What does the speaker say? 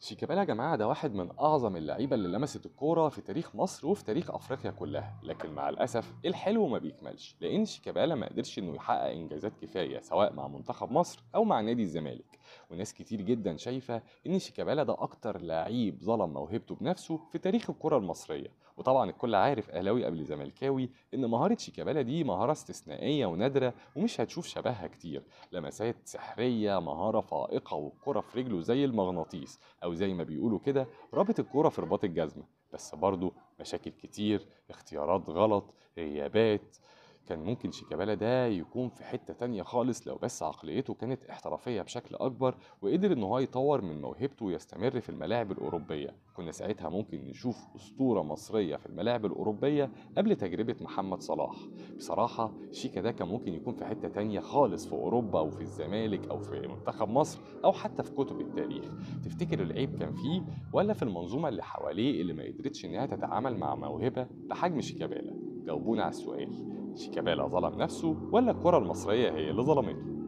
شيكابالا يا جماعة ده واحد من أعظم اللعيبة اللي لمست الكورة في تاريخ مصر وفي تاريخ أفريقيا كلها، لكن مع الأسف الحلو ما بيكملش، لأن شيكابالا ما قدرش إنه يحقق إنجازات كفاية سواء مع منتخب مصر أو مع نادي الزمالك. وناس كتير جدا شايفة إن شيكابالا ده أكتر لعيب ظلم موهبته بنفسه في تاريخ الكرة المصرية. وطبعا الكل عارف أهلاوي قبل زملكاوي إن مهارة شيكابالا دي مهارة استثنائية ونادرة ومش هتشوف شبهها كتير، لمسات سحرية، مهارة فائقة، والكرة في رجله زي المغناطيس، أو زي ما بيقولوا كده رابط الكرة في رباط الجزمة. بس برضه مشاكل كتير، اختيارات غلط، غيابات. كان ممكن شيكابالا ده يكون في حتة تانية خالص لو بس عقليته كانت احترافية بشكل أكبر وقدر إن هو يطور من موهبته ويستمر في الملاعب الأوروبية. كنا ساعتها ممكن نشوف أسطورة مصرية في الملاعب الأوروبية قبل تجربة محمد صلاح. بصراحة شيكا ده كان ممكن يكون في حتة تانية خالص في أوروبا وفي الزمالك أو في منتخب مصر أو حتى في كتب التاريخ. تفتكر العيب كان فيه ولا في المنظومة اللي حواليه اللي ما قدرتش إنها تتعامل مع موهبة بحجم شيكابالا؟ جاوبونا على السؤال، شيكابالا ظلم نفسه ولا الكرة المصرية هي اللي ظلمته؟